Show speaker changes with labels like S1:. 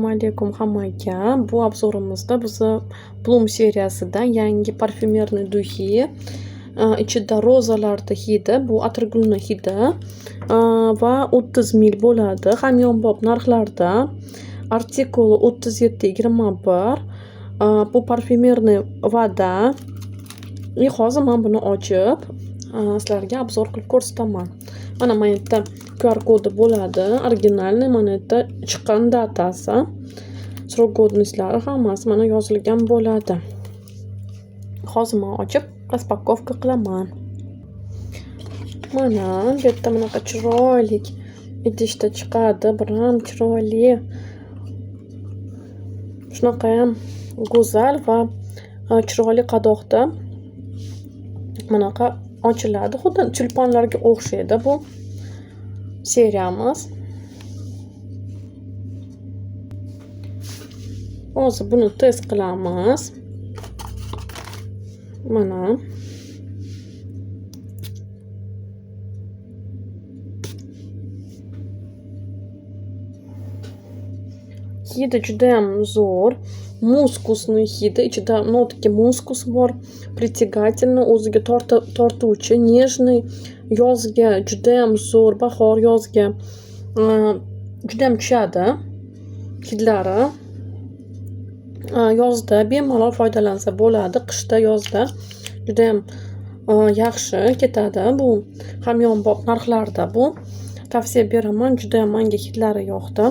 S1: Assalomu alaykum hammaga. Bu обзор imizda biza Bloom seriyasidan yangi парфюмерный духи, ichida rozalarni hidi, bu atirgulni hidi va 30 ml bo'ladi. Hamyonbop narxlarda. Artikuli 37,21. Bu парфюмерный вода. И hozir man buni ochib, sizlarga обзор qilib ko'rsataman. Mana yerda QR kodi bo'ladi. Оригинальный mana yerda chiqqan datasi, срок годностьlari hammasi mana yozilgan bo'ladi. Hozir man ochib распаковка qilaman. Mana bu yerda bunaqa chiroyli idishda chiqadi. Biram chiroyli. Shunaqayam go'zal va chiroyli qadoqda bunaqa ochiladi. Xuddi tyulpanlarga o'xshaydi bu seriyamiz. Hozir buni test qilamiz. Mana. Hidi judayam zo'r. Muskusni hidi, ichida нотки muskus bor. Притягательный, o'ziga tortuvchi, нежный, yozga judayam zo'r, bahor, yozga judayam tushadi hidlari. Yozda bemalol foydalansa bo'ladi. Qishda, yozda judayam yaxshi ketadi bu. Hamyonbop narxlarda bu. Tavsiya beraman. Judayam menga hidlari yoqdi.